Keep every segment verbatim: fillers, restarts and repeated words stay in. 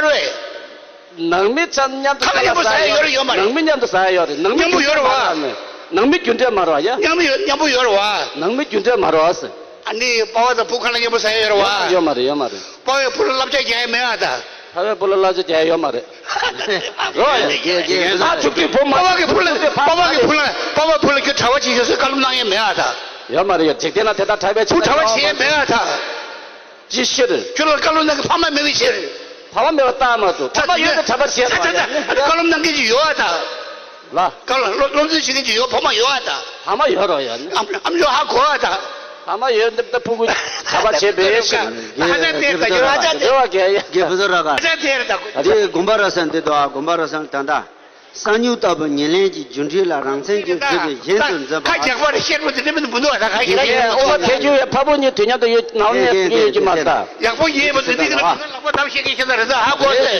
རེད། ནང་མི་ཚང་མཉམ་དུ་ཁ་ལག་མཉམ་པོ་ཟ་ཡ་ཡོད་རེད་ཡོད་མ་རེད། ནང་མི་མཉམ་དུ་ཟ་ཡ་ཡོད་རེད། ནང་མི་མཉམ་པོ་ཡོད་རེད་བ། ནང་མི་རྒྱུ་འབྲས་མ་རེད་བ་ཡ། མཉམ་པོ་ཡོད་མཉམ་པོ་ཡོད་རེད་བ། ནང་མི་རྒྱུ་འབྲས་མ་རེད་བ་ཟེར། ཨ་ནི་པ་ཕ་དང་བུ་ཁ་ལག་མཉམ་པོ་ཟ་ཡ་ཡོད་རེད་བ། ཡོད་མ་རེད་ཡོད་མ་རེད། པ་ཕའི་བུ་ལ་བསླབ་བྱ་རྒྱག་ཡ་མེད་ཨ་ད། ཕ་ཕའི་བུ་ལ་བསླབ་བྱ་རྒྱག་ཡ་ཡོད་མ་རེད། རོ་ཡ། ཨ་ཐུག་ཐུག་བུ་མ། པ་ཕ་གི་བུ་ལ་པ་ཕ་གི་བུ་ལ་པ་ཕ་བུ་ལ་ཁྱོད་གྲྭ་པ་བྱེད་ཤོག་ཟེར་བཀའ་སློབ་གནང་ཡ་མེད་ཨ་ད། ཡོད་མ་རེད་ཡ། འཇིག་རྟེན་ལ་དེ་ལྟར་གྲྭ་པའི་བུ་གྲྭ་པ་བྱེད་ཡ་མེད་ཨ་ད། ཅི་ཕྱིར། ཁྱོད་ལ་བཀའ་སློབ་གནང་གི་ཕ་མ་མེད་པའི་ཕྱིར། ཕ་མ་མེད་པ་ལྟ་མ་ཐུབ། ཕ་མ་ཡོད་པའི་གྲྭ་པ་བྱས་པ་ཡིན། བཀའ་སློབ་གནང་མཁན་ཅིག་ཡོད་ཨ་ད། ལ། བཀའ་སློབ་སློབ་སློབ་སྦྱོང་བྱེད་མཁན་ཅིག་ཡོད་ཕ་མ་ཡོད་ཨ་ད། ཕ་མ་ཡོད་རོགས་ཡ། ཨམ་ཨམ་ཅོག་ཧ་གོ་ཨ་ད། ཕ་མ་ཡོད་འདི་ལྟ་ཕྲུ་གུ་གྲྭ་པ་བྱས་པའི་ཕྱིར། ཨ་ཅག་དེར་ད་ཡོད་ཨ་ཅག་དེར། རེ་བ་གལ་ཡ། ཨ་ཅག་དེར་ད་གོ། ཨ་ཅག་དེར་ད་གོ། ཨ་ཅག་དེར་ད་གོ། དགོན་པ་ར་ས་འདི་དོ་ཨ་དགོན་པ་ར་ས་ད་ད། གསང་ཉུལ་ལྟ་བུ་ཉེར་ལེན་གྱི་རྒྱུ་འབྲས་ལ་རང་མཚན་གྱིས་གྲུབ་པའི་གཞན་དུ་འཛིན་པ། ཁ་རྒྱག་པར་བཤད་པ་དེ་འདྲ་མི་འདུག་ཨ་ད་ཁ་ཡིན་ཨོ་ཐེ་ཇུ་ཡ་ཕ་བུ་གཉིས་དུས་མཉམ་དུ་ཡོད་ནའོ་ནས་ཡོད་ཀྱི་མ་ད། ཡག་པོ་ཡིན་པ་དེ་འདི་གི་ལག་པ་ཐབས་ཤེས་ཀྱི་ཤེས་ད་རེད་ད་ཧ་གོ་ཟེ་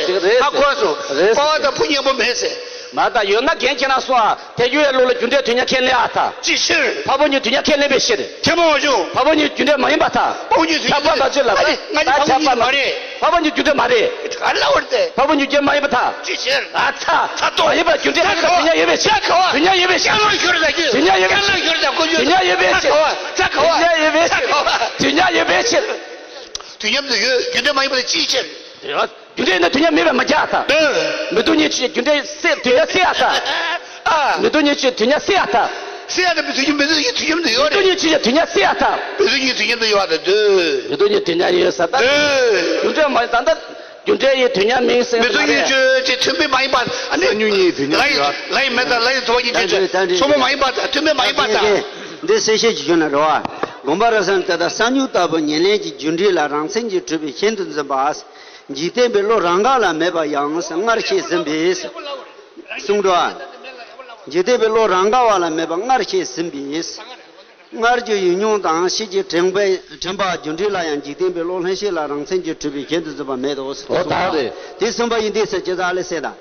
ཧ་གོ་སོ། པ་ཕ་དང་བུ་མཉམ་པོ་མེད་ཟེ། མ་ད་ཡོད་ན་རྒན་ཁྱེད་རང་སོང་ཨ། ཐེ་ཇུ་ཡ་ལུགས་ལ་རྒྱུ་འབྲས་དུས་མཉམ་ཁས་ལེན་ཨ་ད། ཅི་ཕྱིར། ཕ་བུ་གཉིས་དུས་མཉམ་ཁས་ལེན་པའི་ཕྱིར། ཐེ་མོ་བྱུང་། ཕ་བུ་གཉིས་རྒྱུ་འབྲས་མ་ཡིན་པ་ད། ཕ་བུ་གཉིས་དུས་མཉམ་ཁས་ལེན་པའི་ཕྱིར། ང་ད་ཁྱབ་པ་མ་རེད། ཕ་བུ་གཉིས་རྒྱུ་འབྲས་མ་རེད། ག་ལ་བར་ཏེ། ཕ་བུ་གཉིས་རྒྱུ་མ་ཡིན་པ་ད། ཅི་ཕྱིར། ཨ་ཚ། ཚ་ཏོ། མ་ཡིན་པ་རྒྱུ་འབྲས་ཚ་ཁ་བ། དུས་མཉམ་ཡོད་པའི་ཕྱིར། ཚ་ཁ་བ། དུས་མཉམ་ཡོད་པའི་ཕྱིར། ཀ་ལ་ཤོར་ད་རྒྱུ། དུས་མཉམ་ཡོད་པའི་ཕྱིར། ཀ་ལ་ཤོར་ད་ཀུ་ཅུ། དུས་མཉམ་ཡོད་པའི་ཕྱིར། ཚ་ཁ་བ། ཚ་ཁ་བ། དུས་མཉམ་ཡོད་པའི་ཕྱིར། ཚ་ཁ་བ། དུས་མཉམ་དུ་ཡོད། རྒྱུ་འབྲས་མ་ཡིན་པ་ལ་ཅིའི་ཕྱིར། རེད་བ། རྒྱུ་འབྲས་ནི་དུས་མཉམ་མེད་པ་མ་རྒྱག་ད། ཨེ། མི་སྡུག་ཉེར་གཅིག་རྒྱུ་འབྲས་སེལ་དུས་མཉམ་སེལ་ཡ་ད། ཨ། མི་སྡུག་ཉེར་གཅིག་དུས་མཉམ་སེལ་ཡ་ད། སེལ་ཡ་ད་མི་སྡུག་མི་སྡུག་ཉེར་གཅིག་དུས་མཉམ་དུ་ཡོད་རེད། མི་སྡུག་ཉེར་གཅིག་དུས་མཉམ་སེལ་ཡ་ད། མི་སྡུག་ཉེར་གཅིག་དུས་མཉམ་དུ་ཡོད་ད་དུ། མི་སྡུག་ཉེར་གཅིག་དུས་མཉམ་ཡོད་ས་ད། ཨེ། རྒྱུ་འབྲས་མ་ཡིན་ད་ད། རྒྱུ་འབྲས་ཡི་དུས་མཉམ་མིན་སེལ་མི་སྡུག་ཉེར་གཅིག་དུས་མཉམ་མ་ཡིན་པ་ཨ་ནི། སང་ཉིན་གཉིས་དུས་མཉམ་ལ་ཡི་ཡོད། ལ་ཡི་མེད་ད་ལ་ཡི་ཐོ་བ་ཉིན་གཅིག་ད་འདྲ་ད་འདྲ། ཚོ་མོ་མ་ཡིན་པ་ད་དུས་མཉམ་མ་ཡིན་པ་ད། འདི་གསལ་བཤད་ཅིག་ཞུ་ན་རེད་བ། དགོངས་པ་རབ་གསལ་ཏེ་ད་གསང་ཉུལ་ལྟ་བུ་ཉེར་ལེན་གྱི་རྒྱུ་འབྲས་ལ་རང་མཚན་གྱིས་གྲུབ་པའི་ཞེན་དུ་འཛིན་པ། འཇིག་རྟེན་པའི་བློ་རང་ག་ལ་མེད་པ་ཡང་སྔར་བཤད་ཟིན་པས། གསུངས་འགྲོ། འཇིག་རྟེན་པའི་བློ་རང་ག་བ་ལ་མེད་པ་སྔར་བཤད་ཟིན་པས། སྔར་གྱི་ཡུལ་མྱོང་དང་ཕྱིས་ཀྱི་དྲན་པའི་དྲན་པ་རྒྱུ་འབྲས་ལ་ཡང་འཇིག་རྟེན་པའི་བློ་ལྷན་སྐྱེས་ལ་རང་མཚན་གྱིས་གྲུབ་པའི་ཞེན་དུ་འཛིན་པ་མེད་དོ། འོ་ད་རེད། དེ་གསུངས་པ་ཡིན་ཏེ་ཟེར་ཅི་ཟེར་ཨ་ལེ་ཟེར་ད།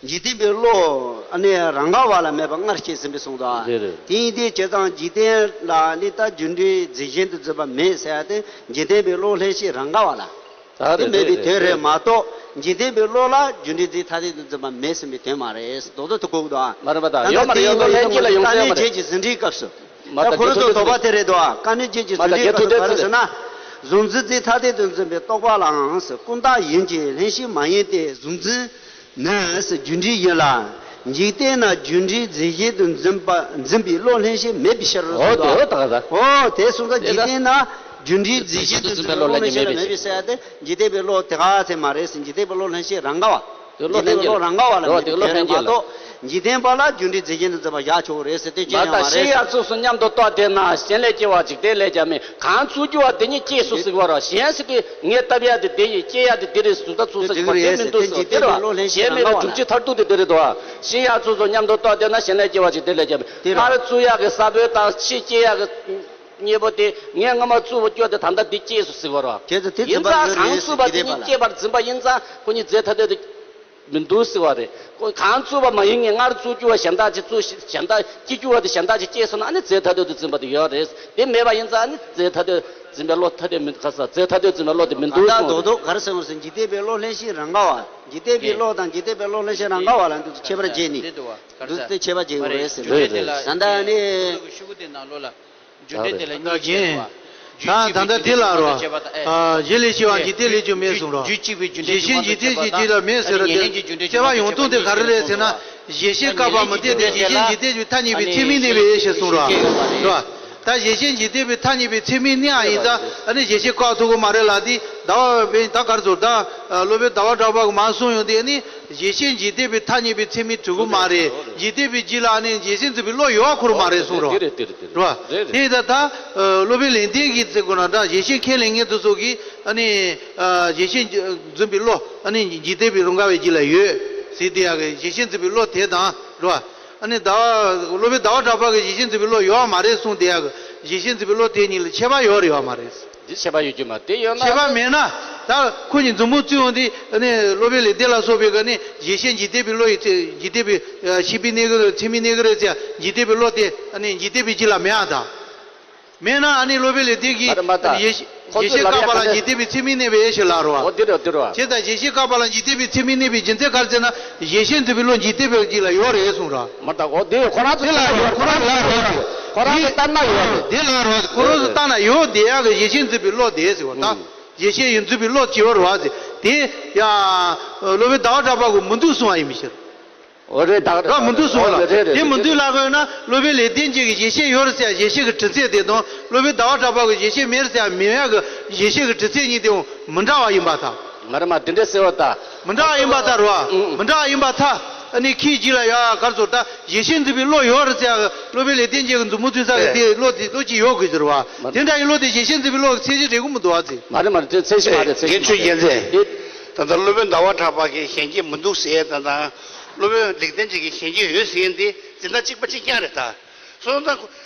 འཇིག་རྟེན་པའི་བློ་ཨ་ནི་རང་ག་བ་ལ་མེད་པ་སྔར་བཤད་ཟིན་པས་གསུངས་དོ། རེད་རེད། དེ་ཡིན་ཏེ་བྱས་ཙང་འཇིག་རྟེན་ལ་ནི་ད་རྒྱུ་འབྲས་རྫས་གཞན་དུ་འཛིན་པ་མེད་ཟེར་ཡ་དེ་འཇིག་རྟེན་པའི་བློ་ལྷན་སྐྱེས་རང་ག་བ་ལ། ད་དེ་རེད་མེད་པའི་རེད་དོན་རེད་རེད། མ་གཏོགས་འཇིག་རྟེན་པའི་བློ་ལ་རྒྱུ་འབྲས་རྫས་ཐ་དད་དུ་འཛིན་པ་མེད་ཟིན་པའི་དོན་མ་རེད། རྡོག་རྡོག་ཏུ་གོ་གི་འདུག་ཨ། མ་རེད་པ་ད་ད་ཡོད་མ་རེད། ཡོད་མ་རེད། ཡོད་ལྷན་སྐྱེས་ལ་ཡོང་ས་ཡོད་མ་རེད། དཀའ་གནད་བརྒྱད་ཀྱི་ཟིན་བྲིས་སྐབས་སུ། མ་ད་ད་ཁོ་རང་ཚོ་དོགས་པ་དེ་རེད་དོ། དཀའ་གནད་བརྒྱད་ཀྱི་ཟིན་བྲིས་སྐབས་སུ་ག་རེ་ཟེར་ན། གཟུང་འཛིན་རྫས་ཐ་དད་དུ་འཛིན་པའི་རྟོག་པ་ལའང་ཀུན་བཏགས་ཡིན་གྱི་ལྷན་སྐྱེས་མ་ཡིན་ཏེ་གཟུང་འཛིན་ནི་རྒྱུ་འབྲས་ཡིན་ལ། འཇིག་རྟེན་ན་རྒྱུ་འབྲས་རྫས་གཞན་དུ་འཛིན་པ་འཛིན་པའི་བློ་ལྷན་སྐྱེས་མེད་པའི་ཕྱིར་རོ། འོ་དེ་འོ་ད་ག་ད། འོ་དེ་གསུངས་ཙང་འཇིག་རྟེན་ན་རྒྱུ་འབྲས་རྫས་གཞན་དུ་འཛིན་པའི་བློ་ལྷན་སྐྱེས་མེད་པའི་ཕྱིར་ཡ་དེ་འཇིག་རྟེན་པའི་བློ་དེ་ག་ཚད་མ་རེད་ཟེར། འཇིག་རྟེན་པའི་བློ་ལྷན་སྐྱེས་རང་ག་བ། དེ་བློ་ལྷན་སྐྱེས་ལ། རང་ག་བ་ལ་མེད་པའི་དོན་རེད་མ་གཏོགས་འཇིག་རྟེན་པ་ལ་རྒྱུ་འབྲས་རྫས་གཞན་དུ་འཛིན་པ་བཞག་ཆོག་གི་རེད་ཟེར་དེ་ཅི་ཡང་མ་རེད། མ་ད་གཞན་ཡང་ཚུལ་གསུམ་མཉམ་དུ་རྟོགས་བསྡད་ན་གཞན་ལས་སྐྱེ་བ་འཇིག་རྟེན་ལས་ཀྱང་མེད། གང་ཚུར་རྒྱུ་བ་དེ་ཉིད་སྐྱེས་སོ་ཟེར་བ་ར། གཞན་ཟེར་དུས་ངས་བཏབ་ཡ་དེ་དེ་ཡིན། སྐྱེ་ཡ་དེ་དེ་རེད་ཟེར་ད་ཚུར་ཟེར་བ་དེ་མི་འདུག་ཟེར་བ་དེ་རེད་བ། གཞན་མེད་ལ་སྒྲུབ་བྱེད་མཐར་ཐུག་དེ་དེ་རེད་དོ། གཞན་ཡང་ཚུལ་གསུམ་མཉམ་དུ་རྟོགས་བསྡད་ན་གཞན་ལས་སྐྱེ་བ་འཇིག་རྟེན་ལས་ཀྱང་མེད། སྔར་བཙུགས་ཡ་གི་ས་བོན་དང་ཕྱིས་སྐྱེ་ཡ་གི་གཉེན་པོ་དེ་ངས་སྔ་མ་བཙུགས་པ་སྐྱོ་དེ་ད་ལྟ་འདི་སྐྱེས་སོ་ཟེར་བ་ར། ཁྱེད་ཚོ་དེ་ཡིན་ཙང་གང་བཙུགས་པ་དེ་ཉིད་སྐྱེས་པར་འཛིན་པ་ཡིན་ཙང་ཁོ་གཉིས་རྫས་ཐ་དད་དུ་མི་འདུག་ཟེར་བ་རེད། ཁོ་གང་བཙུགས་པ་མ་ཡིན་ངེས། སྔར་བཙུགས་རྒྱུ་བ་གཞན་དག་ཅིག་བཙུགས་གཞན་དག་སྐྱེ་རྒྱུ་བ་དེ་གཞན་དག་ཅིག་སྐྱེས་སོང་ན་ཨ་ནི་རྫས་ཐ་དད་དུ་འཛིན་པ་དེ་ཡོད་རེད། དེ་མེད་པ་ཡིན་ཙང་ཨ་ནི་རྫས་ཐ་དད་འཛིན་པའི་བློ་ཐ་དད་མི་ག་ས་རྫས་ཐ་དད་འཛིན་པའི་བློ་དེ་མི་འདུག་གསུངས་རེད། ད་རྡོག་རྡོག་ག་རེ་ཟེར་འོང་ཟེར་འཇིག་རྟེན་པའི་བློ་ལྷན་སྐྱེས་རང་ག་བ། འཇིག་རྟེན་པའི་བློ་དང་འཇིག་རྟེན་པའི་བློ་ལྷན་སྐྱེས་རང་ག་བ་ལ་འདི་ཚོ་ཁྱད་པར་འབྱེད་ནི། འདི་ཚོ་ཁྱད་པར་འབྱེད་དགོས་རེད་ཟེར། རེད་རེད། ད་ལྟ་ནི། ད་རྒན། ད་ད་ལྟ་དེ་ལ་རོ། ཨ། གཞན་ལས་སྐྱེ་བ་འཇིག་རྟེན་ལས་རྒྱུ་མེད་གསུངས་རོ། གཞན་ལས་སྐྱེ་བ་འཇིག་རྟེན་ལས་རྒྱུ་མེད་གསུངས་རོ། གཞན་ལས་སྐྱེ་བ་འཇིག་རྟེན་ལས་རྒྱུ་མེད་ཟེར་རོ། དེ་བྱ་བ་ཡོང་སྟངས་དེ་ག་རེ་རེད་ཟེར་ན། གཞན་ཤེས་བཀག་པ་མི་སྟེར་ཏེ་གཞན་ཤེས་འཇིག་རྟེན་པའི་ཐ་སྙད་པའི་ཚད་མས་གནས་པའི་ཞེས་གསུངས་རོ། རོ། ད་གཞན་ཤེས་འཇིག་རྟེན་པའི་ཐ་སྙད་པའི་ཚད་མས་གནས་པ་ཡིན་ཙང་ཨ་ནི་གཞན་ཤེས་བཀག་ཐུབ་ཀྱི་མ་རེད་ལ། དེ་ཟླ་བ་བས་ད་ག་རེ་ཟེར། ད་སློབ་དཔོན་ཟླ་བ་གྲགས་པ་གིས་མར་གསུངས་ཡོང་དུས་ཨ་ནི། གཞན་ཤེས་འཇིག་རྟེན་པའི་ཐ་སྙད་པའི་ཚད་མས་གྲུབ་ཀྱི་མ་རེད། འཇིག་རྟེན་པའི་རྒྱུད་ལ་ནི་གཞན་ཤེས་འཛིན་པའི་བློ་ཡོད་པ་ཁོ་རང་མ་རེད་གསུངས་རོ། དེ་རེད་དེ་རེད་དེ་རེད། རེད་བ། དེ་ཡིན་ད་ལྟ་སློབ་དཔོན་ལེགས་ལྡན་གྱིས་ཟེར་དགོས་ན་ད་གཞན་ཤེས་ཁས་ལེན་མཁན་དེ་ཚོ་གིས་ཨ་ནི་གཞན་ཤེས་འཛིན་པའི་བློ་ཨ་ནི་འཇིག་རྟེན་པའི་རང་ག་བའི་རྒྱུད་ལ་ཡོད་ཟེར་དེ་ཡག་གི། གཞན་ཤེས་འཛིན་པའི་བློ་དེ་དང་རོ། ཨ་ནི་ཟླ་བ་སློབ་དཔོན་ཟླ་བ་གྲགས་པ་གིས་གཞན་ཤེས་འཛིན་པའི་བློ་ཡོད་པ་མ་རེད་གསུངས་དེ་ཡག་གི། གཞན་ཤེས་འཛིན་པའི་བློ་དེ་གཉིས་ལ་ཁྱད་པར་ཡོད་རེད་ཡོད་མ་རེད། འདི་ཁྱད་པར་ཡོད་རྒྱུ་མ་རེད། དེ་ཡོད་ན། ཁྱད་པར་མེད་ན། ད་ཁོ་གཉིས་མཛུབ་མོ་བཙུགས་ཡོང་དུས་ཨ་ནི་སློབ་དཔོན་ལེགས་ལྡན་ལ་སོགས་པའི་ག་ནི་གཞན་ཤེས་འཇིག་རྟེན་པའི་བློ་ཡི་ཚེ་འཇིག་རྟེན་པའི་ཤེས་པའི་གནས་སྐབས་ཚད་མའི་གནས་སྐབས་རེད་ཚེ་འཇིག་རྟེན་པའི་བློ་དེ་ཨ་ནི་འཇིག་རྟེན་པའི་རྒྱུད་ལ་མེད་ཨ་ད། མེད་ན་ཨ་ནི་སློབ་དཔོན་ལེགས་ལྡན་གྱིས་མ་རེད་མ་རེད། ཡེ་ཤེས་ ཁོ་ཡེ་ཤེས་བཀག་པ་ལ་འཇིག་རྟེན་པའི་ཚད་མས་གནས་པའི་ཞེས་ལབ་རོ། འོ་དེ་རེད་དེ་རེད། བྱས་ཙང་ཡེ་ཤེས་བཀག་པ་ལ་འཇིག་རྟེན་པའི་ཚད་མས་གནས་པའི་རྒྱུ་མཚན་ག་རེ་ཟེར་ན། ཡེ་ཤེས་འཛིན་པའི་བློ་འཇིག་རྟེན་པའི་རྒྱུད་ལ་ཡོད་རེད་གསུངས་རོ། མ་ད་འོ་དེ་ཁོ་རང་ཚོ་དེ་ལ་ཡོད་ཁོ་རང་ཚོ་ལ་ཡོད་རེད། ཁོ་རང་ཚོ་ལྟར་ན་ཡོད་རེད། དེ་ལ་རོ་ཁོ་རང་ཚོ་ལྟར་ན་ཡོད་དེ་ཡག་གི་ཡེ་ཤེས་འཛིན་པའི་བློ་དེ་ཟེར་བ་ད། ཡེ་ཤེས་ཡིན་འཛིན་པའི་བློ་ཅི་ཡོད་རོ་ཟེར་དེ། ཡ། སློབ་དཔོན་ཟླ་བ་གྲགས་པ་གིས་མི་འདུག་གསུངས་པ་ཡིན་མི་ཤེས། འོ་རེད་ད། ར་མི་འདུག་གསུངས་ལ། རེད་རེད་དེ་མི་འདུག་ལབ་དགོས་ན་སློབ་དཔོན་ལེགས་ལྡན་འབྱེད་ཀྱི་ཡེ་ཤེས་ཡོད་རེད་ཟེར་ཡ་ཡེ་ཤེས་ཀྱི་དྲི་ཚད་དེ་དང་སློབ་དཔོན་ཟླ་བ་གྲགས་པ་གི་ཡེ་ཤེས་མེད་རེད་ཟེར་ཡ་མེད་ཡ་གི་ཡེ་ཤེས་ཀྱི་དྲི་ཚད་གཉིས་དེ་མི་འདྲ་བ་ཡིན་པར་ཐལ། མ་རེད་མ་དེ་འདྲ་ཟེར་བ་ད། མི་འདྲ་བ་ཡིན་པར་ཐལ་རོ། ཨང་། མི་འདྲ་བ་ཡིན་པར་ཐལ། ཨ་ནི་ཁྱིའི་རྗེས་ལ་ཡ་གར་ཚོར་ད་ཡེ་ཤེས་འཛིན་པའི་བློ་ཡོད་རེད་ཟེར་ཡ་གི་སློབ་དཔོན་ལེགས་ལྡན་འབྱེད་ཀྱི་མཛུབ་མོ་མཐུད་ས་གི་དེ་བློ་དེ་བློ་གཅིག་ཡོད་དགོས་ཟེར་བ། མ་རེད། དེ་འདྲ་ཡི་བློ་དེ་ཡེ་ཤེས་འཛིན་པའི་བློ་གི་ཚད་གཞི་རེད་གོ་མི་འདུག་བ་ཚེ། མ་རེད་མ་རེད་དེ་ཚད་གཞི་མ་རེད་ཚད་གཞི། རྒན་ཆོས་རྒྱལ་མཚན། ད་ལྟ་སློབ་དཔོན་ཟླ་བ་གྲགས་པ་གིས་གཞན་སྐྱེ་མི་འདུག་ཟེར་ཡས་དང་དང་། སློབ་དཔོན་ལེགས་ལྡན་འབྱེད་ཀྱིས་གཞན་སྐྱེ་ཡོད་ཟེར་ཡས་འདི་འཛིན་སྟངས་གཅིག་པ་གཅིག་རྐྱང་རེད་ད། སོང་ཙང་།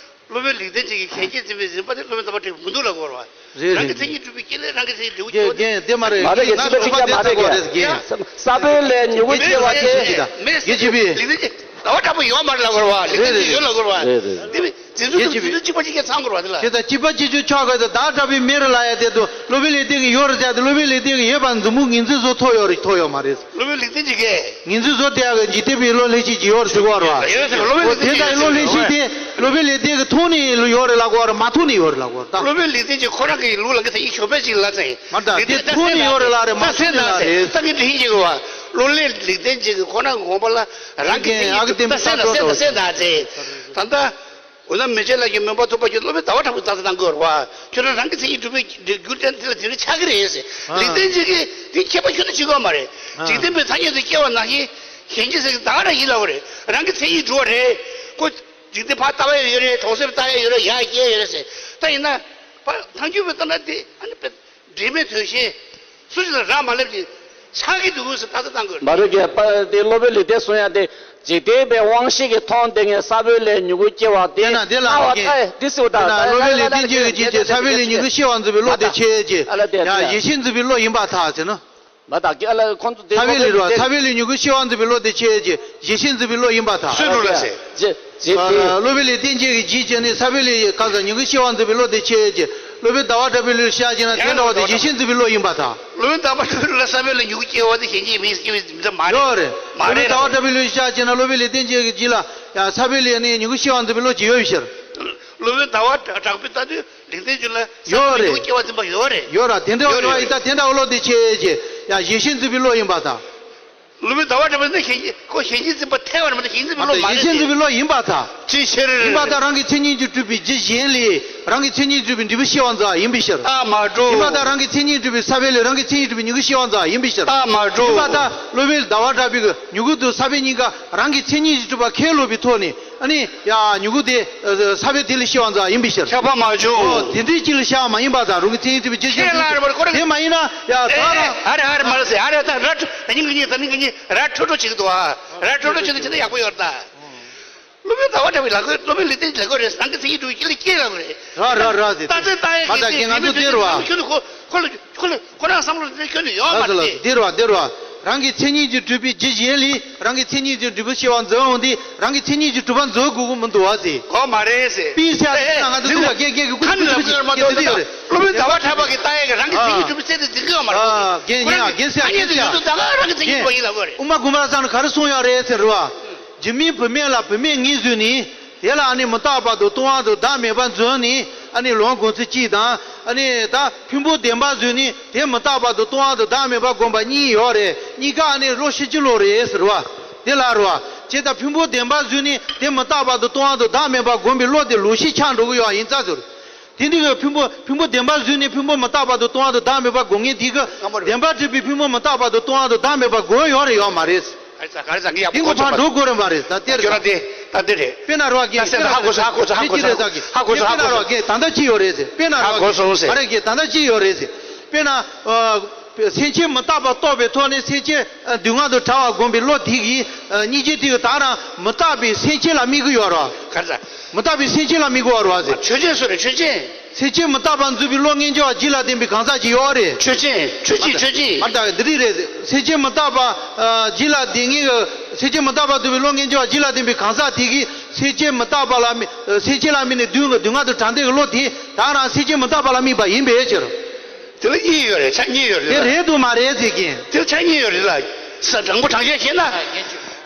སློབ་དཔོན་ལེགས་ལྡན་འབྱེད་ཀྱིས་གཞན་སྐྱེ་འཛིན་པའི་འཛིན་པ་དེ་སློབ་དཔོན་ཟླ་བ་གྲགས་པས་མི་འདུག་ལབ་དགོས་རེད་བ། རེད་རང་གི་མཚན་ཉིད་གྲུབ་པའི་རྐྱེན་ལས་རང་གི་མཚན་ཉིད་འབྲས་བུ་སྐྱེ་བ་དེ། རྒན་རྒན་དེ་མ་རེད། མ་རེད་རྒན་ཚིག་པ་གཅིག་རྐྱང་མ་རེད་རྒན། ས་བོན་ལས་མྱུ་གུ་སྐྱེ་བ་དེ། མེད་ཟེར་གྱི་ད། རྒན་ཅི་བི། ལེགས་ལྡན་འབྱེད་ཟླ་བ་གྲགས་པ་ཡོད་མ་རེད་ལབ་དགོས་རེད་བ། ལེགས་ལྡན་འབྱེད་ཡོད་ལབ་དགོས་རེད་བ། རེད་རེད། དེ་བས། འཛིན་ཚུལ་དང་འཛིན་ཚུལ་གཅིག་པ་གཅིག་རྐྱང་ཚང་དགོས་རེད་བ་དེ་ལ། དེ་ལྟར་གཅིག་པ་གཅིག་གྱུར་ཆགས་དགོས་ཏེ་བདག་གྲགས་པའི་མེ་རུ་ལ་ཡ་དེ་དུ་སློབ་དཔོན་ལེགས་ལྡན་གྱིས་ཡོད་རེད་ཟེར་ཏེ་སློབ་དཔོན་ལེགས་ལྡན་གྱིས་ཡོད་པ་མཛུབ་མོ་ངོས་འཛིན་བཟོ་ཐུབ་ཡོད་རེད་ཐུབ་ཡོད་མ་རེད། སློབ་དཔོན་ལེགས་ལྡན་གྱིས། ངོས་འཛིན་བཟོ་དེ་ཡག་གི་འཇིག་རྟེན་པའི་བློ་ལྷན་སྐྱེས་ཀྱི་ཡོད་རེད་ཟེར་གོ་རེད་བ། ཡོད་ཟེར་སློབ་དཔོན་ལེགས་ལྡན་གྱིས། དེ་ལྟར་བློ་ལྷན་སྐྱེས་དེ་སློབ་དཔོན་ལེགས་ལྡན་གྱིས་ཐོག་ནས་ཡོད་རེད་ལབ་དགོས་རེད་མ་ཐོག་ནས་ཡོད་རེད་ལབ་དགོས་རེད་ད། སློབ་དཔོན་ལེགས་ལྡན་གྱིས་ཁོ་རང་གི་ལུགས་ལ་གི་ཚེ་ཡི་ཞོགས་པའི་ཅིག་ལ་ཚེ། མ་ད་དེ་ཐོག་ནས་ཡོད་རེད་ལབ་རེད་མ་ཐོག་ནས་ལབ་རེད། ད་ངས་དྲིན་ཅིག་གོ་བ། སློབ་དཔོན་ལེགས་ལྡན་གྱིས་ཁོ་རང་གི་དགོངས་པ་ལ་རང་གི་ཚེ་ཡི་ད་སེ་ད་སེ་ད་སེ་ད་ཚེ། ད་ལྟ། འོ་ན་མན་ཆད་ལགས་ཀྱིས་མོས་པ་ཐོབ་པ་ཁྱོད་སློབ་དཔོན་ཟླ་བ་གྲགས་པའི་རྩ་ས་གནང་དགོས་རེད་བ། ཁྱོད་རང་རང་གི་མཚན་ཉིད་གྲུབ་པའི་རྒྱུ་ལྡན་དེ་ལ་དེ་རིང་ཆགས་ཀྱི་རེད་ཟེར། ཨ། ལེགས་ལྡན་འབྱེད་ཀྱིས་དེ་ཁྱད་པར་ཁྱོན་ནས་བྱེད་དགོས་མ་རེད། ཨ། འཇིག་རྟེན་པའི་ཐ་སྙད་དུ་སྐྱེ་བ་ནང་བཞིན་གཞན་སྐྱེ་ཟེར་གྱི་ད་ག་རང་ཡིན་ལབ་པ་རེད། རང་གི་མཚན་ཉིད་གྲུབ་པ་རེད། ཁོ་འཇིག་རྟེན་ཕར་ལྟ་བ་ཡང་ཡོད་རེད་གྲོང་གསེབ་ལྟ་ཡང་ཡོད་རེད་ཡར་སྐྱེ་ཡོད་རེད་ཟེར། ད་ཡིན་ན། ཕར་ཐལ་འགྱུར་བའི་ལྟ་ན་དེ་ཨ་ནི་དཔེ། འབྲེལ་མེད་དོན་གཞན། སུ་ཞིག་ལ་རག་མ་ལས་ཀྱི་ཆགས་ཀྱི་འདུག་ཟེར་ད་ལྟ་བཏང་དགོས། མ་རེད་ཀྱི་པ་དེ་སློབ་དཔོན་ལེགས་ལྡན་གསུང་ཡ་དེ་འཇིག་རྟེན་པའི་དབང་ཤེས་ཀྱིས་མཐོང་བསྡད་མཁན་ས་བོན་ལས་མྱུ་གུ་སྐྱེ་བ་དེ། དེ་ན་དེ་ལ་ཨ་བ་ཀྱི་ཐལ་དེ་སུ་ད་དེ་ན་སློབ་དཔོན་ལེགས་ལྡན་འབྱེད་ཀྱིས་ཅི་བྱེད་ས་བོན་ལས་མྱུ་གུ་སྐྱེ་བར་འཛིན་པའི་བློ་དེ་ཆེ་ཅེ། ཨ་ལ་དེ་ཡ་དེ་ཡ་ཡེ་ཤེས་འཛིན་པའི་བློ་ཡིན་པར་ཐལ་ཟེར་ན། མ་དག་གི་ཨ་ལ་ཁོང་ཚོ་དེ་ས་བོན་ལས་རོ་ས་བོན་ལས་མྱུ་གུ་སྐྱེ་བར་འཛིན་པའི་བློ་དེ་ཆེ་ཅེ་ཡེ་ཤེས་འཛིན་པའི་བློ་ཡིན་པར་ཐལ། སུས་ལུགས་ལ་ཟེར། ཅེ། ཅེས་ཏེ། སློབ་དཔོན་ལེགས་ལྡན་འབྱེད་ཀྱིས་ཅི་བྱས་ནས་ས་བོན་ལས་གང་ཟག་མྱུ་གུ་སྐྱེ་བར་འཛིན་པའི་བློ་དེ་ཆེ་ཅེ། སློབ་དཔོན་ཟླ་བ་གྲགས་པའི་ལུགས་བཤད་བྱས་ན་དེ་འདྲ་བ་དེ་ཡེ་ཤེས་འཛིན་པའི་བློ་ཡིན་པར་ཐལ། སློབ་དཔོན་ཟླ་བ་གྲགས་པའི་ལུགས་ལ་ས་བོན་ལས་མྱུ་གུ་སྐྱེ་བ་དེ་གཞན་གྱིས་མི་སྐྱེ་བའི་འཛིན་གྲྭ་མ་རེད། ཡོད་རེད། མ་སློབ་དཔོན་ཟླ་བ་གྲགས་པའི་ལུགས་བཤད་བྱས་ན་སློབ་དཔོན་ལེགས་ལྡན་འབྱེད་ཀྱི་རྗེས་ལ་ཡང་ས་བོན་ལས་ནི་མྱུ་གུ་སྐྱེ་བར་འཛིན་པའི་བློ་ཅིག་ཡོད་པའི་ཕྱིར། སློབ་དཔོན་ཟླ་བ་གྲགས་པས་ལྟ་དུས་ལེགས་ལྡན་འབྱེད་ལ་ས་ཡོད་བོན་རེད། མྱུ་གུ་སྐྱེ་བར་འཛིན་པ་ཡོད་རེད། ཡོད་ར་དེ་འདྲ་བ་ཡོད་ར་ཡིན་ད་དེ་འདྲ་བ་བློ་དེ་ཆེ་ཅེ་ཡང་ཡེ་ཤེས་འཛིན་པའི་བློ་ཡིན་པར་ཐལ། སློབ་དཔོན་ཟླ་བ་གྲགས་པས་ནི་གཞན་གྱིས་ཁོ་གཞན་གྱིས་འཛིན་པ་ཐལ་བ་རེད་མ་གཏོགས་གཞན་འཛིན་པའི་བློ་མ་རེད། ཡེ་ཤེས་འཛིན་པའི་བློ་ཡིན་པར་ཐལ། ཅིའི་ཕྱིར། ཡིན་པར་ཐལ་རང་གི་མཚན་ཉིད་ཀྱིས་གྲུབ་པའི་རྒྱུ་གཞན་ལས་རང་གི་མཚན་ཉིད་ཀྱིས་གྲུབ་པའི་འབྲས་བུ་སྐྱེ་བར་འཛིན་པ་ཡིན་པའི་ཕྱིར། ད་མ་འགྲོ། ཡིན་པར་ཐལ་རང་གི་མཚན་ཉིད་ཀྱིས་གྲུབ་པའི་ས་བོན་ལས་རང་གི་མཚན་ཉིད་ཀྱིས་གྲུབ་པའི་མྱུ་གུ་སྐྱེ་བར་འཛིན་པ་ཡིན་པའི་ཕྱིར། ད་མ་འགྲོ། ཡིན་པར་ཐལ་སློབ་དཔོན་ཟླ་བ་གྲགས་པས་ཀྱི་མྱུ་གུ་དང་ས་བོན་གཉིས་ཀ་རང་གི་མཚན་ཉིད་ཀྱིས་གྲུབ་པ་ཁས་ལོག་པའི་ཐོག་ནས་ཨ་ནི་ཡ་མྱུ་གུ་དེ་ས་བོན་དེ་ལས་སྐྱེ་བར་འཛིན་པ་ཡིན་པའི་ཕྱིར། ཁྱབ་པ་མ་བྱུང་། ཨོ་དེ་འདྲའི་ཅིག་ལ་བཤད་པ་མ་ཡིན་པར་ཐལ་རང་གི་མཚན་ཉིད་གྲུབ་པའི་རྒྱུ་གཞན་ཁས་ལ་རེ་བར་ཁོ་རང་དེ་མ་ཡིན་ན་ཡ་ད་རང་། ཨ་རེ་ཨ་རེ་མ་རེད་ཟེར་ཨ་རེ་ད་ར་ད་ཉིན་གི་ཉིན་ད་ཉིན་གི་ཉིན་ར་འཕྲོད་འཕྲོད་བྱེད་ཀྱི་འདུག་ཨ། ར་འཕྲོད་འཕྲོད་བྱེད་ན་ཅི་འདྲ་ཡག་པོ་ཡོད་ད། སློབ་དཔོན་ཟླ་བ་གྲགས་པས་ལབ་དགོས། སློབ་དཔོན་ལེགས་ལྡན་ལབ་དགོས་རེད། རང་གི་མཚན་ཉིད་གྲུབ་པའི་རྒྱུ་ལ་སྐྱེ་ལབ་དགོས་རེད། ར་ར་ར་ཟེར་ཏེ། རྟགས་མཚན་བཏགས་ཡས་ཀྱི་མ་ད་རྒན་ང་ཚོ་དེ་རེད་བ། ཁྱོད་ནི་ཁོ་ཁོ་ལ་ཁོ་ལ་ཁོ་རང་བསམ་བློ་དེ་ཁྱོད་ནི་ཡོད་མ་རེད་དེ། དེ་རེད་བ་དེ་རེད་བ། རང་གི་མཚན་ཉིད་ཀྱིས་གྲུབ་པའི་རྒྱུ་གཞན་ལས་རང་གི་མཚན་ཉིད་ཀྱིས་འབྲས་བུ་སྐྱེ་བར་འཛིན་འོང་དེ་རང་གི་མཚན་ཉིད་ཀྱིས་གྲུབ་པར་འཛིན་དགོས་ཀྱི་མི་འདུག་བ་ཟེར། གོ་མ་རེད་ཟེར། པི་ས་ཡ་ཨེ་ཨེ་ང་ཚོ་དེ་ལ་རྒན་རྒན་གྱི་ཁུ་ཁ་ནི་ཁུ་ལབ་ཁུ་ཁུ་ཁུ་ཁུ་ཁུ་ཁུ་ཁུ་སློབ་དཔོན་ཟླ་བ་གྲགས་པ་གིས་ལྟ་ཡས་ཀྱི་རང་གི་མཚན་ཉིད་གྲུབ་པའི་ཚད་དེ་འཛིན་གྱི་ཡོད་མ་རེད། ཨ་རྒན་ཡིན་ཨ་རྒན་ཟེར་ཨ་རྒན་ཟེར་ཨ་རྒན་ཟེར་ཨ་རང་གི་མཚན་ཉིད་གྲུབ་པ་ཡིན་ལབ་དགོས་རེད། དབུ་མ་དགོངས་པ་རབ་གསལ་ནས་ག་རེ་གསུངས་ཡོད་རེད་ཟེར་བ། རྒྱུ་མེད་བུད་མེད་ལ་བུད་མེད་ངོས་བཟུང་ནས། དེ་ལ་ཨ་ནི་མི་རྟག་པ་དང་སྟོང་པ་དང་བདག་མེད་པར་འཛིན་ནས་ཨ་ནི་ལོངས་སྐུ་མཚན་གཅིག་དང་ཨ་ནི་ད་ཕུང་པོ་བདེན་པར་བཟུང་ནས་དེ་མི་རྟག་པ་དང་སྟོང་པ་དང་བདག་མེད་པར་བསྒོམ་པ་གཉིས་ཡོད་རེད། གཉིས་ཀ་ཨ་ནི་བློ་ཕྱིན་ཅི་ལོག་རེད་ཟེར་བ། དེ་ལ་རོ། བྱས་ཙང་ཕུང་པོ་བདེན་པར་བཟུང་ནས་དེ་མི་རྟག་པ་དང་སྟོང་པ་དང་བདག་མེད་པར་བསྒོམ་པའི་བློ་དེ་ལོག་ཤེས་ཆགས་འགྲོ་གི་ཡོད་ཡིན་ཙང་ཟེར། དེ་འདི་གི་ཕུང་པོ་ཕུང་པོ་བདེན་པར་བཟུང་ནས་ཕུང་པོ་མི་རྟག་པ་དང་སྟོང་པ་དང་བདག་མེད་པར་བསྒོམ་མཁན་དེ་གི་བདེན་པར་གྲུབ་པའི་ཕུང་པོ་མི་རྟག་པ་དང་སྟོང་པ་དང་བདག་མེད་པར་བསྒོམ་ཡོད་རེད་ཡོད་མ་རེད། ག་རེ་ཟ་ག་རེ་ཟ་ངས་ཡག་པོ་དེ་གོ་ཚོད་མ་རེད། ད་དེ་རེད། ད་དེ་རེད། དཔེར་ན་རོ་གན་ད་སེ་ད་ཧ་གོ་སོང་། ཧ་གོ་སོང་། ཧ་གོ་སོང་། ཧ་གོ་སོང་། ཧ་གོ་སོང་། ཧ་གོ་སོང་། ད་ལྟ་ཅི་ཡོད་རེད་ཟེར། དཔེར་ན་ཧ་རོ་གན་གོ་སོང་ཟེར། ཨ་རེ་གན་ད་ལྟ་ཅི་ཡོད་རེད་ཟེར། དཔེར་ན་སེམས་ཅན་མི་རྟག་པ་རྟོགས་པའི་ཐོག་ནས་སེམས་ཅན་སྡུག་བསྔལ་དུ་བྲལ་བར་བསྒོམ་པའི་བློ་དེ་གིས་སྙིང་རྗེ་དེ་གིས་ད་རང་མི་རྟག་པའི་སེམས་ཅན་ལ་དམིགས་ཀྱི་ཡོད་རོ། ག་རེ་ཟ། མི་རྟག་པའི་སེམས་ཅན་ལ་དམིགས་ཀྱི་ཡོད་རོ་ཟེར། ཆོས་ཅན་སུ་རེད་ཆོས་ཅན། སེམས་ཅན་མི་རྟག་པར་འཛིན་པའི་བློ་ངེས་འབྱུང་བ་རྒྱུད་ལ་ལྡན་པའི་གང་ཟག་ཅིག་ཡོད་རེད། ཆོས་ཅན། ཆོས་ཅན། ཆོས་ཅན། མ་རྟག་འདི་རིགས་རེད། སེམས་ཅན་མི་རྟག་པ་རྒྱུད་ལ་ལྡན་ངེས་ཀྱི་སེམས་ཅན་མི་རྟག་པར་འཛིན་པའི་བློ་ངེས་འབྱུང་བ་རྒྱུད་ལ་ལྡན་པའི་གང་ཟག་དེ་གིས་སེམས་ཅན་མི་རྟག་པ་ལ་དམིགས་སེམས་ཅན་ལ་དམིགས་ནས་སྡུག་སྡུག་བསྔལ་དུ་བྲལ་འདོད་ཀྱི་བློ་དེ་ད་རང་སེམས་ཅན་མི་རྟག་པ་ལ་དམིགས་པ་ཡིན་པའི་ཕྱིར། དེ་ལ་གཉིས་ཡོད་རེད། ཆ་གཉིས་ཡོད་རེད་ལ། དེ་རེད་འདུག་མ་རེད་ཟེར་གྱིན། དེ་ལ་ཆ་གཉིས་ཡོད་རེད་ལ། ས་དྲང་པོ་དྲང་བཞག་བཤད་ན།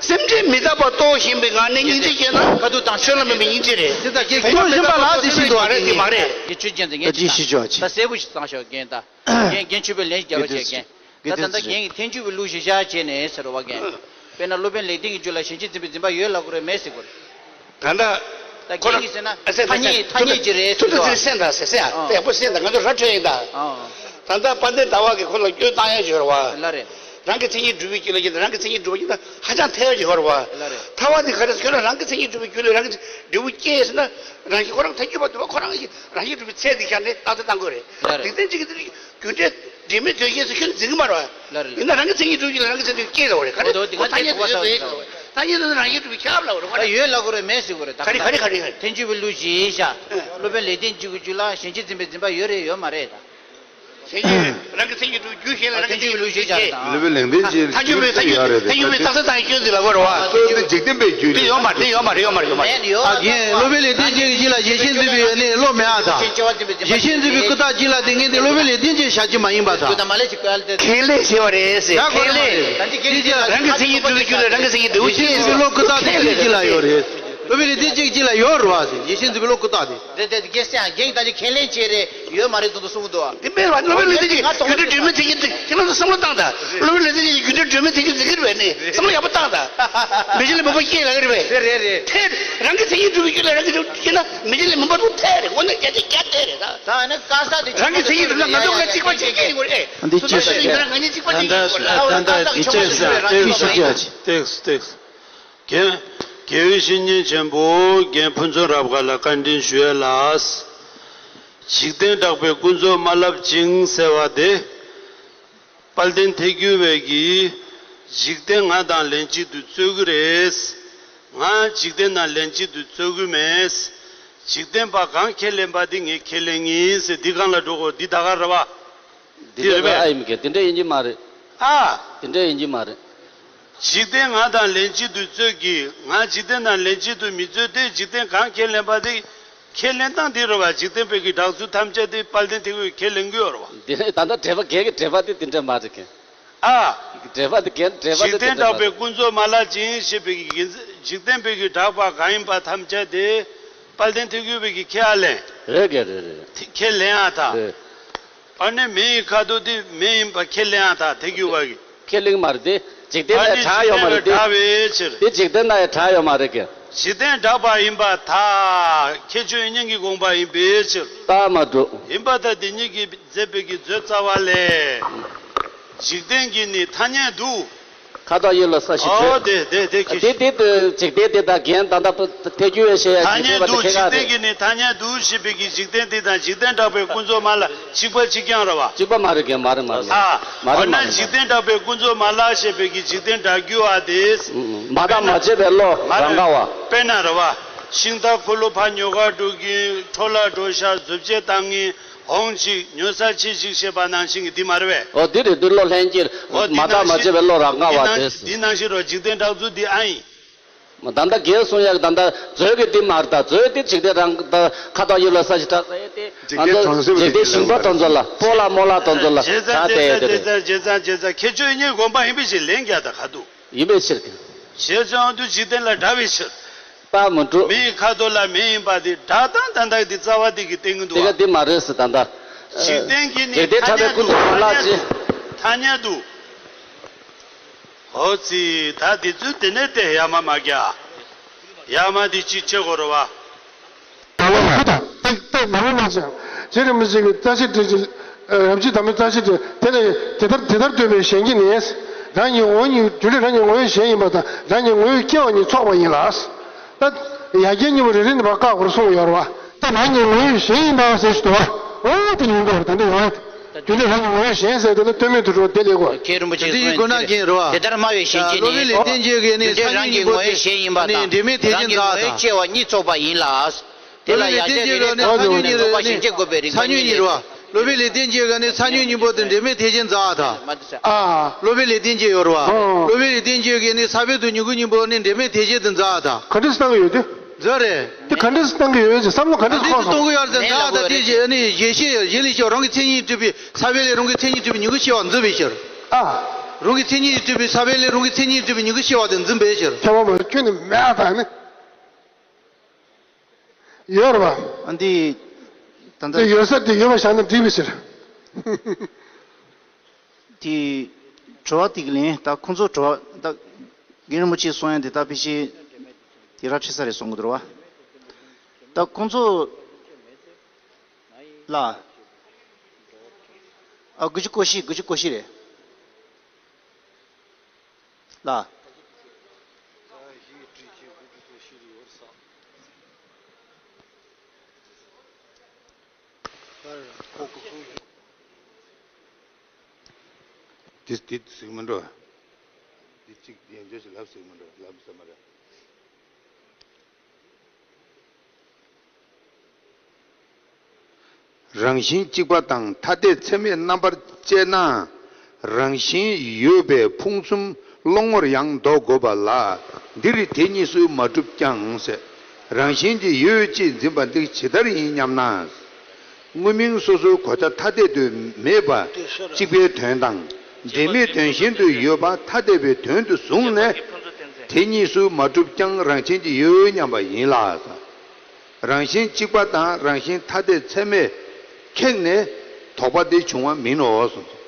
སེམས་ཅན་མི་རྟག་པ་རྟོགས་ཤེས་པའི་ངང་ནས་སྙིང་རྗེ་བཤད་ན། ཁ་ཐུག་བཏང་ཆོས་ལ་སྨོན་པའི་སྙིང་རྗེ་རེད། དེ་ད་གེ་ཁྱོད་ཤེས་པ་ལ་དེ་བཞིན་དུ་མ་རེད། དེ་མ་རེད། དེ་ཆོས་ཅན་དེ་ངས་ད་ཅི་ཤི་ཆོག་ཅི། ད་གསལ་པོ་ཞིག་གསང་ཤོག་རྒན། ད་རྒན་རྒན་ཆོས་པའི་ལན་ཞིག་རྒྱབ་རོགས་བྱེད་རྒན། ད་ད་ལྟ་རྒན་གྱིས་ཐལ་འགྱུར་བའི་ལུགས་གཞིར་བཞག་བྱས་ནས་ཟེར་བ་རྒན། དཔེར་ན་སློབ་དཔོན་ལེགས་ལྡན་གྱི་རྒྱུད་ལ་གཞན་གཅེས་འཛིན་པའི་འཛིན་པ་ཡོད་ལབ་དགོས་རེད་མེད་ཟེར་དགོས་རེད། ད་ལྟ། ད་ཁོ་རང་རྒན་གྱིས་ཟེར་ན་ཨ་སེ་ཐ་སྙད་ཐ་སྙད་ཅིག་རེད་ཟེར་ཐུབ་ཐུབ་ཟེར་སེམས་དང་ཟེར་སེ་ཨ་ཨ། ཡག་པོ་སེམས་དང་ང་ཚོ་ར་འཕྲོད་ཡིན་ད། ཨ་ད་ལྟ་དཔལ་ལྡན་ཟླ་བ་གིས་ཁོ་ལ་སྐྱོན་བཏང་ཡ་ཅིག་ཡོད་རེད་བ། ལ་རེད། རང་གི་མཚན་ཉིད་སྒྲུབ་པའི་རྒྱུ་ལ་ཡིན་ད་རང་གི་མཚན་ཉིད་སྒྲུབ་པ་ཡིན་ད་ཧ་ཅང་ཐལ་བ་ཅིག་ཡོད་རེད་བ། ལ་རེད། ཐལ་བ་འདི་ག་རེ་ཟེར་ཁྱོད་རང་རང་གི་མཚན་ཉིད་སྒྲུབ་པའི་རྒྱུ་ལ་རང་གི་འབྲས་བུ་སྐྱེས་ཟེར་ན་རང་བཞིན་ཁོ་རང་ཐལ་འགྱུར་བ་འདུག་བ། ཁོ་རང་གི་རང་བཞིན་སྒྲུབ་པའི་ཚད་འདི་ཤར་ནས་རྟགས་གསལ་བཏང་དགོས་རེད། ལ་རེད། སྡིག་ལྡན་གཅིག་གིས་འདི། རྒྱུ་འབྲས་འབྲེལ་མེད་དོན་གཞན་སུ་ཁྱོད་འཛིན་གྱི་མ་རེད་བ། ལ་རེད། ཡིན་ན་རང་གི་མཚན་ཉིད་སྒྲུབ་ཀྱི་ལ་རང་གི་མཚན་ཉིད་སྐྱེས་ལ་བ་རེད། ག་རེ་ཁོ་ཐ་སྙད་དུ་ཡོད་དོ་ཡིན་ལ་བ་རེད། ཐ་སྙད་དུ་རང་གི་སྒྲུབ་ཀྱི་ཁྱབ་ལ་བ་རེད། ད་ཡོད་ལ་གོ་རེད་མེད་ཟེར་གོ་རེད། ད་ག་རེ་ག་རེ་ག་རེ་ཐལ་འགྱུར་བའི་ལུགས་ཞེས་བྱ། སློབ་དཔོན་ལེགས་ལྡན་གྱི་རྒྱུད་ལ་གཞན་གཅེས་འཛིན་པའི་འཛིན་པ་ཡོད་རེད་ཡོད་མ་རེད་ད། གཞན་གཅེས་རང་གི་མཚན་ཉིད་སྒྲུབ་རྒྱུ་གཞན་ལ་རང་གི་མཚན་ཉིད་སྒྲུབ་ཀྱི་སློབ་དཔོན་ལེགས་ལྡན་གྱི་ཐལ་འགྱུར་བའི་ཐལ་འགྱུར་བའི་རྟགས་གསལ་བཏང་ཡོད་ཀྱི་ལ་གོ་རེད་བ། གཙོ་བོ་འཇིག་རྟེན་པའི་རྒྱུད་དེ་ཡོད་མ་རེད། དེ་ཡོད་མ་རེད། ཡོད་མ་རེད། ཡོད་མ་རེད། ཨ་རྒན་སློབ་དཔོན་ལེགས་ལྡན་འབྱེད་ཀྱི་རྒྱུད་ལ་གཞན་གཅེས་འཛིན་པའི་ཡོད་ནི་བློ་མེད་ཨ་ད། གཞན་གཅེས་འཛིན་པའི་ཀུན་བརྟགས་རྒྱུད་ལ་དེ་ངེས་དེ་སློབ་དཔོན་ལེགས་ལྡན་འབྱེད་བྱ་རྒྱུ་མ་ཡིན་པ་ད། ཁས་ལེན་བྱས་པ་རེད་ཟེར། ད་གོ་ཁས་ལེན། རང་གི་མཚན་ཉིད་སྒྲུབ་རང་གི་མཚན་ཉིད་སྒྲུབ་པའི་རྒྱུད་ལ་རང་གི་མཚན་ཉིད་འབྲས་བུ་སྐྱེས་ཟེར་བའི་བློ་ཀུན་བརྟགས་དེ་ཁས་ལེན་རྒྱུད་ལ་ཡོད་རེད། སློབ་དཔོན་ལེགས་ལྡན་འབྱེད་ཀྱི་རྒྱུད་ལ་ཡོད་རེད་བ་ཟེར། གཞན་གཅེས་འཛིན་པའི་བློ་ཀུན་བརྟགས་དེ། རེད་དེ་རྒན་སེང་རྒན་ད་ཅི་ཁས་ལེན་བྱས་རེད་ཡོད་མ་རེད་དུ་གསུང་གི་འདུག་བ། དེ་མེད་པ་སློབ་དཔོན་ལེགས་ལྡན་གྱིས་རྒྱུ་འབྲས་སྒྲོན་མེའི་མཚན་ཉིད་དེ་ཁྱེད་རང་ཚོ་བསམ་བློ་བཏང་དང་། སློབ་དཔོན་ལེགས་ལྡན་གྱིས་རྒྱུ་འབྲས་སྒྲོན་མེའི་མཚན་ཉིད་འཛིན་གྱི་རེད་པས་ནི་བསམ་བློ་ཡག་པོ་བཏང་དང་། མི་གཞན་ལ་མུན་པ་སྐྱེས་ལ་རེད་པས། རེད་རེད་རེད། ཐལ། རང་གི་མཚན་ཉིད་སྒྲུབ་པའི་རྒྱུད་ལ་རང་གི་སྒྲུབ་ཤེས་ན་མི་གཞན་ལ་མུན་པ་དེ་ཐལ་རེད། དངོས་གནས་བརྒྱ་ཆ་བརྒྱ་ཐལ་རེད་ད། ད་ནི་ཀ་ས་དེ་རང་གི་མཚན་ཉིད་སྒྲུབ་ན་ང་ཚོ་ང་གཅིག་པ་གཅིག་རྐྱང་ཡིན་དགོས་རེད། འདི་སུ་ཅི་ཚོ་ཞིག་ཡིན་ན་ང་གཉིས་གཅིག་པ་གཅིག་ཡིན་དགོས་རེད། ད་ད་འདི་ཅི་ཞིག་ཡ་ཅི་ཏེ་ཤུ་ཅི་ཡ་ཅི། ཏེགས་ཏེགས། རྒན། དགེ་བའི་བཤེས་གཉེན་ཆེན་པོ་རྒན་ཕུན་ཚོགས་རབ་དགའ་ལ་བཀའ་དྲིན་ཞུ་ཡས་ལགས། འཇིག་རྟེན་དྲེགས་པའི་ཀུན་རྫོབ་མ་བསླབ་ཅིང་ཟེར་བ་དེ། དཔལ་ལྡན་ཐལ་འགྱུར་བས་ཀྱིས། འཇིག་རྟེན་ང་དང་ལན་གཅིག་ཏུ་རྩོད་ཀྱི་རེད། ང་འཇིག་རྟེན་དང་ལན་གཅིག་ཏུ་རྩོད་ཀྱི་མེད། འཇིག་རྟེན་པ་གང་ཁས་ལེན་པ་དེ་ངས་ཁས་ལེན་ཡིན་ཟེར་འདི་གང་ལ་འགྲོ་དགོས། འདི་ད་ག་རེད་བ། འདི་འདྲ་རེད་པས། ཨ་ཡིན་གྱི་འདི་འདྲ་ཡིན་གྱི་མ་རེད། ཨ། འདི་འདྲ་ཡིན་གྱི་མ་རེད། འཇིག་རྟེན་ང་དང་ལན་གཅིག་ཏུ་རྩོད་ཀྱི། ང་འཇིག་རྟེན་དང་ལན་གཅིག་ཏུ་མི་རྩོད་དེ། འཇིག་རྟེན་གང་ཁས་ལེན་པ་དེ་ཁས་ལེན་སྟངས་འདི་རེད་བ། འཇིག་རྟེན་པའི་གི་དྲག་རྩུབ་ཐམས་ཅད་དེ་དཔལ་ལྡན་ཐེག་པས་ཁས་ལེན་གྱི་ཡོད་རེད་བ། འདི་ནི་ད་ལྟ་འགྲེལ་པ་རྒན་གྱི་འགྲེལ་པ་དེ་འདི་འདྲ་མ་རེད་གི། ཨ། འགྲེལ་པ་དེ་རྒན་འགྲེལ་པ་འཇིག་དེ་རྟེན་འདི་འདྲ་དྲག་མ་པའི་རེད། ཀུན་རྫོབ་མ་ལགས་ཅིང་ཞེས་པའི་གི་འཇིག་རྟེན་པའི་གི་དྲག་པ་གང་ཡིན་པ་ཐམས་ཅད་དེ་དཔལ་ལྡན་ཐེག་མཆོག་པའི་གི་ཁས་ཨ་ལེན། རེད་གི་རེད་རེད། ཁས་ལེན་ཨ་ད། རེད། ཨ་ནི་མེ་ཡི་ཁ་དོག་དེ་མེ་ཡིན་པ་ཁས་ལེན་ཨ་ད་ཐེག་མཆོག་པ་གི། ཁས་ལེན་མ་རེད་དེ། འཇིག་རྟེན་ལ་དྲག་ཡོད་མ་རེད་དེ། འཇིག་རྟེན་དྲག་པའི་ཕྱིར། དེ་འཇིག་རྟེན་ལ་ཡང་དྲག་ཡོད་མ་རེད་གི། འཇིག་རྟེན་དྲག་པ་ཡིན་པར་ཐལ། ཁྱད་ཆོས་དབྱིག་གཉེན་གྱི་དགོངས་པ་ཡིན་པའི་ཕྱིར། རྟགས་མ་གྲུབ། ཡིན་པར་ཐལ། དེ་ཉིད་ཀྱིས་མཛད་པའི་གི་མཛོད་རྩ་བ་ལས། འཇིག་རྟེན་གྱི་ནི་ཐ་སྙད་དུ། ཁ་དོག་དབྱིབས་ལ་ས་གཞི་ཨོ་དྲོད། དེ་དེ་དེ་ཁྱད་དེ་ཆོས། དེ་དེ་འཇིག་རྟེན་དེ་དང་རྒན་ད་ལྟ་ཐལ་འགྱུར་བས་བཤད་ཡ་ཐ་འཇིག་རྟེན་སྙད་པ་དུ། དེ་ཁས་འཇིག་ཁ་རེད། རྟེན་གྱི་ནི་ཐ་སྙད་དུ་ཞེས་པའི་གི་འཇིག་རྟེན་དེ་དང་འཇིག་རྟེན་དྲག་པའི་ཀུན་རྫོབ་མ་ལགས་གཅིག་པ་གཅིག་རྐྱང་རེད་བ། གཅིག་པ་མ་རེད་རྒན། མ་རེད་མ་རེད། ཨ། མ་རེད་མ་རེད། འཇིག་རྟེན་དྲག་པའི་ཀུན་རྫོབ་མ་ལགས་ཞེས་པའི་གི་འཇིག་རྟེན་དྲག་རྒྱུ་བ་དེ། མ་བརྟགས་མ་དཔྱད་པའི་བློ་རང་ག་བ། དཔེར་ན་རེད་བ། ཤིང་རྟ་འཁོར་ལོ་ཕར་ཉོ་གར་འགྲོ་གིན་འཕྲོ་བརླག་འགྲོ་ཤག་འཛུབ་བཅད་བཏང་ངིན། འོང་ཅིག་ཉོ་ས་ཕྱིན་ཅིག་ཞེས་པ་ནང་བཞིན་གྱི་འདི་མ་རེད་པས། འོ་འདི་རེད། འདི་བློ་ལྷན་སྐྱེས། འོ་འདི་མ་བརྟགས་མ་དཔྱད་པའི་བློ་རང་ག་བ་དེ། འདི་ནང་བཞིན་རོ། འཇིག་རྟེན་དྲག་རྩུབ་འདི་ཨ་ཡིན། ད་ལྟ་རྒན་གསུང་ཡག་ད་ལྟ་མཛོད་ཀྱི་འདི་མ་རེད་ད། མཛོད་འདི་འཇིག་རྟེན་རང་ད་ཁ་དོག་དབྱིབས་ལ་ས་གཞི་དྲོད་ཟེར་ཡས་དེ་ང་ཚོ་འཇིག་རྟེན་ཞིང་པ་དེ་ཚོ་ལ་སྤོ་ལགས་རྨོ་ལགས་དེ་ཚོ་ལ་ད་བལྟས་ཡས་དེ་རེད། བྱས་ཙང་བྱས་ཙང་ཁྱད་ཆོས་དབྱིག་གཉེན་དགོངས་པ་ཡིན་པའི་ཕྱིར་ལན་རྒྱག་ད་ག་འདུག་ཡིན་པའི་ཕྱིར་གྱི། ཞེས་སོགས་དུ་འཇིག་རྟེན་ལ་དྲག་པའི་ཕྱིར། རྟགས་མི་འགྲུབ། མེ་ཡི་ཁ་དོག་ལ་མེ་ཡིན་པ་དེ་དྲག་སྟངས་ད་ལྟ་འདི་རྩ་བ་འདི་གི་སྟེང་གི་འདུག་དེ་ག་འདི་མ་རེད་ཟེར་ད་ལྟ། འཇིག་རྟེན་གྱི་ནི་འཇིག་རྟེན་ཐ་སྙད་དུ་ཐ་སྙད་དུ། ཨོ་ཙི་ད་འདི་ཚོས་དེ་ནས་དེ་ཡ་མ་མ་རྒྱག་ཡ་མ་འདི་ཅི་བྱེད་དགོས་རེད་བ། ད་ལོ་ཧ་ད་ཏིག་ཏིག་མ་རུང་མ་ཟེར། རྗེ་རིན་པོ་ཆེ་གི་རྩ་ཤེ་དྲི་ཅི། རབ་འཇིགས་དམ་པའི་རྩ་ཤེ་དྲི་དེ་ལས་དེ་ལྟར་དེ་ལྟར་སྟོན་པའི་གཞན་གྱི་ནི། རང་ཉིད་ངོ་བོ་ཉིད་རྒྱུ་འབྲས་རང་ཉིད་ངོ་བོའི་གཞན་ཡིན་པ་དང་རང་ཉིད་ངོ་བོའི་སྐྱེ་བ་གཉིས་ཚོགས་པ་ཡིན་ལ། ད་ཡ་གྱལ་གཉིས་པོ་རེ་རེ་ནས་ཕར་བཀག་དགོས་གསུངས་ཡོད་རེད་བ། ད་རང་ཉིད་ངོ་བོའི་གཞན་ཡིན་པ་ཟེར་ཞིག་འདུག་བ། ཨོ་དེ་ཡིན་འདུག་ད་འདི་ཡོང་ཡ། རྒྱུ་འབྲས་རང་ཉིད་ངོ་བོའི་གཞན་ཟེར་དེ་ལ་ལྟོས་མེད་དུ་འགྲོ་བདེ་ལེགས་གོ། མཁན་རིན་པོ་ཆེས་གསུངས་ཡོད་དེ་རེད། དེ་ལྟར་སྨྲ་བའི་གཞན་གྱིས་ནི། སློབ་དཔོན་ལེགས་ལྡན་འབྱེད་ཀྱིས་ནི་རྒྱུ་འབྲས་རང་གི་ངོ་བོའི་གཞན་ཡིན་པ་དང་འབྲེལ་མེད་ཐེག་ཆེན་རང་གི་ངོ་བོའི་སྐྱེ་བ་གཉིས་ཚོགས་པ་ཡིན་ལ། དེ་ལ་ཡ་གྱལ་རེ་རེ་ནས་ཚོགས་པ་གཞན་གྱིས་བཀོད་པའི་རིགས་པ་གཉིས་རེད། སློབ་དཔོན་ལེགས་ལྡན་འབྱེད་ཀྱིས་ནི་ཚ་སྨྱུག་གཉིས་པོ་དེ་འབྲེལ་མེད་ཐེག་ཆེན་འཛག་ད། ཨ། སློབ་དཔོན་ལེགས་ལྡན་འབྱེད་ཡོད་རེད་བ། སློབ་དཔོན་ལེགས་ལྡན་འབྱེད་ཀྱིས་ནི་ཚ་བའི་དུ་མྱུ་གུ་གཉིས་པོ་ནི་འབྲེལ་མེད་ཐེག་ཆེན་དུ་འཛག་ད། ག་འདྲ་སེ་བཏང་གི་ཡོད་དེ། འཛིན་རེད། དེ་ག་འདྲས་སེ་བཏང་གི་ཡོད་ཅེས་བསམ་བློ་ག་འདྲས་སེ་འཁོར་སོང་། ག་འདྲས་སེ་གཏོང་གི་ཡོད་རེད་ཟེར་ན། ད་དེ་ཞེས་ནི་ཞེས་བཤད་ཞེས་ལས་ཤོག་རང་གི་མཚན་ཉིད་གྲུབ་པའི་ས་བོན་ལས་རང་གི་མཚན་ཉིད་གྲུབ་པའི་མྱུ་གུ་སྐྱེ་བ་འཛིན་པའི་ཕྱིར། ཨ། རང་གི་མཚན་ཉིད་གྲུབ་པའི་ས་བོན་ལས་རང་གི་མཚན་ཉིད་གྲུབ་པའི་མྱུ་གུ་སྐྱེ་བ་དེ་འཛིན་པའི་ཕྱིར། ཁྱད་པར་མ་རེད། ཁྱོད་ནི་མེད་ཨ་ད་ནི། ཡོད་རེད་པ། ཨ་འདི། ད་ལྟ་དེ་ཡོད་ས་དེ་ཡོད་པ་བཞག་ན་འགྲིག་པའི་ཕྱིར། དེ། དྲི་བ་དེ་གི་ལན་ད་ཁོང་ཚོ་དྲི་བ་ད། རྒན་རིན་པོ་ཆེས་གསུང་ཡ་དེ་ད་ཕལ་ཆེར། དེ་ར་འཕྲོད་ས་རེད་གསུང་གི་འདུག་ར་བ། ད་ཁོང་ཚོ། ལ། ཨ་དགུ་བཅུ་གོ་བཞི་དགུ་བཅུ་གོ་བཞི་རེད། ལ། དེ་དེ་ཟིག་མི་འགྲོ། དེ་གཅིག་ཡན་ཆོད་ཞིག་ལབ་ཟིག་མི་འགྲོ་ལབ་ཟེར་མ་རེད། རང་བཞིན་གཅིག་པ་དང་ཐ་དད་ཚད་མས་རྣམ་པར་དཔྱད་ན། རང་བཞིན་ཡོད་པའི་ཕུང་གསུམ་སློང་མོར་ཡང་འདོགས་དགོས་པ་ལ། འདིར་དེ་གཉིས་སུ་མ་གྲུབ་ཀྱང་ཟེར། རང་བཞིན་གྱིས་ཡོད་ཅེས་འཛིན་པ་འདི་ཇི་ལྟར་ཡིན་སྙམ་ན། དངོས་མིང་སོ་སོའི་གོ་ཆ་ཐ་དད་དུ་མེད་པ་གཅིག་པའི་དོན་དང་། འབྲེལ་མེད་དོན་གཞན་དུ་ཡོད་པ་ཐ་དད་པའི་དོན་དུ་བཟུང་ནས། དེ་གཉིས་སུ་མ་གྲུབ་ཀྱང་རང་བཞིན་གྱིས་ཡོད་སྙམ་པ་ཡིན་ལ། རང་བཞིན་གཅིག་པ་དང་རང་བཞིན་ཐ་དད་ཚད་མས་ཁེགས་ནས་དོགས་པ་དེ་བྱུང་བ་མིན་ནོ་གསུངས།